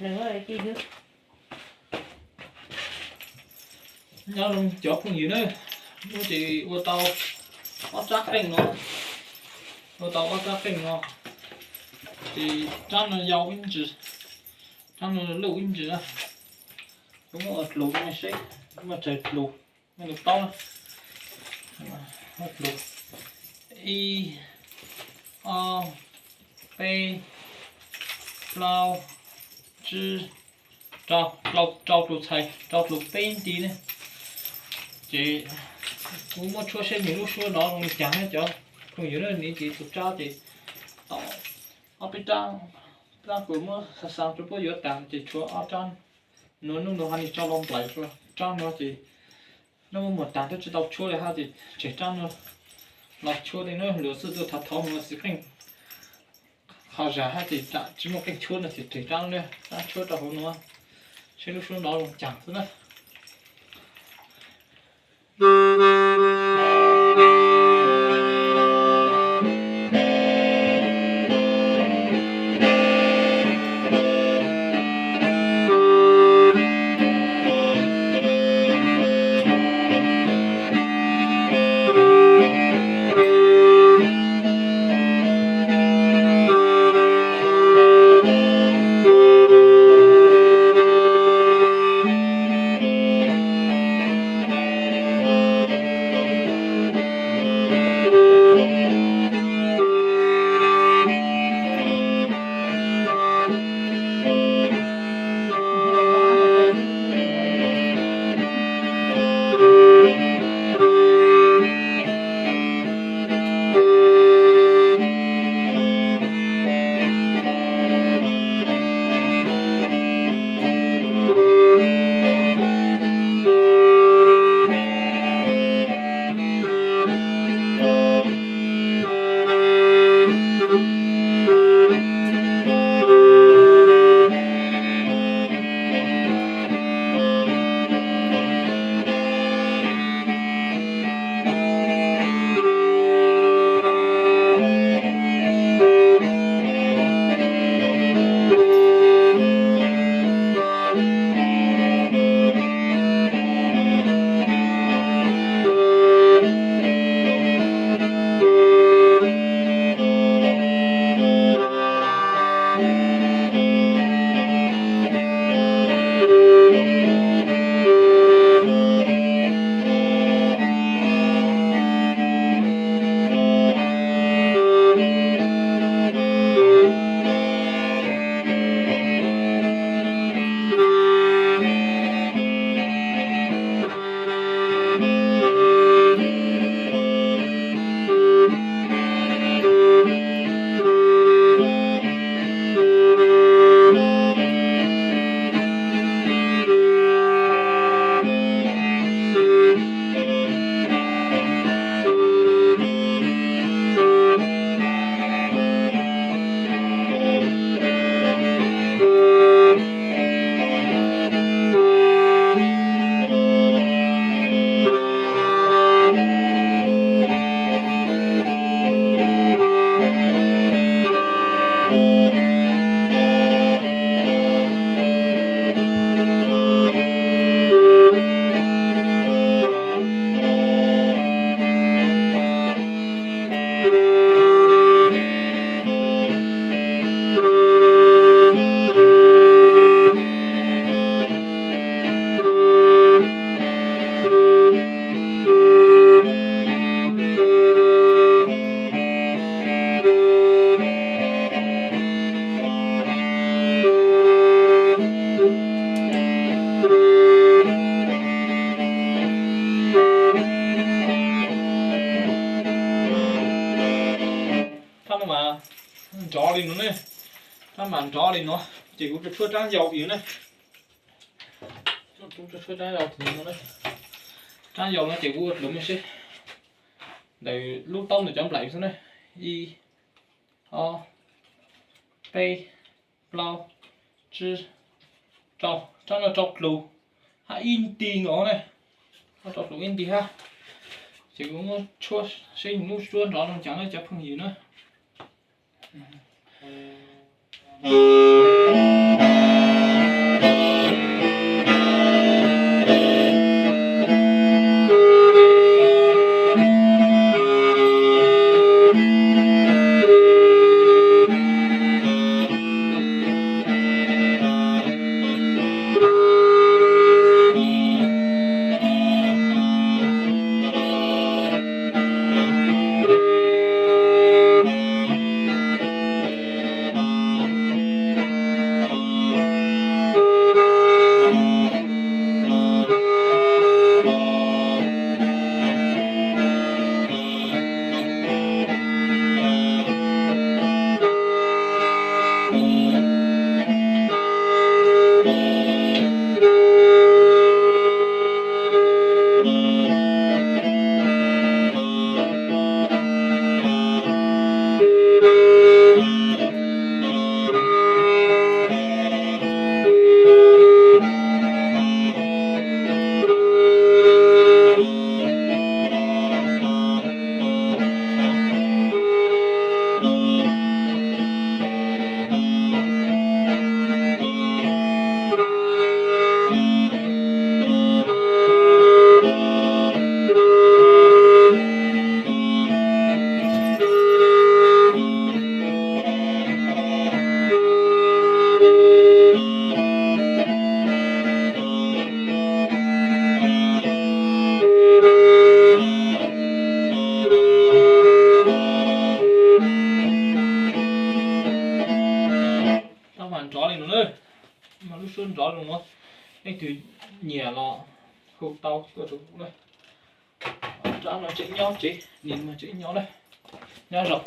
Nyob zoo cov phooj ywg na, hnub no ces ua tau ob rab qeej no, ua tau ob rab qeej no, ces rab no yau ib ntsis, rab no luj ib ntsis na. Kuv muab ua dlus rau nej seb, muab tsaws dlus, nej mus paub na. Ib, ob, peb, plaub, tsib, rau, rau dlus txhais, rau dlus peb nti ne. Ces kuv muab tshuab seb nws lub suab no zoo li cas na cov phooj ywg na, nws ces tus rab ces tau ob peb rab, rab kuv muab xa xa rau puab yuav tas ces tshuav ob rab. Nua hnub no ho nws tso los nplaim rau rab no ces nub muaj muag tas twb tsis tau tshuab li hab ces tseg rab no los tshuab li na. Luag xwb tuaj thov thov mus xwv qeej qhov zag hab ces tam tsis muaj qeej tshuab no ces tseg rab no, rab tshuab rau hauv no seb lub suab no zoo cas xwb na. Rab no mas nrov li no ne, rab mas nrov li no, ces kuv tshuab rab yau tim no ne. Tshuab rab yau tim no ne. Rab yau no ces kuv ua dlus me seb ntawm lub taub ntawm cov nplaim xwb ne. Ib, ob, peb, plaub, tsib, rau, rab no rau dlus hab ib nti nkaus ne. Rau dlus ib nti hab. Ces kuv muab tshuab seb nws lub suab nrov zoo cas na cov phooj ywg na. nrov li no na, mas lub suab nrov li no, leej twg nyiam los hu tau tuaj rau kuv na. Rab no tseem nyob tsev, nim no tseem nyob na, nyob zoo.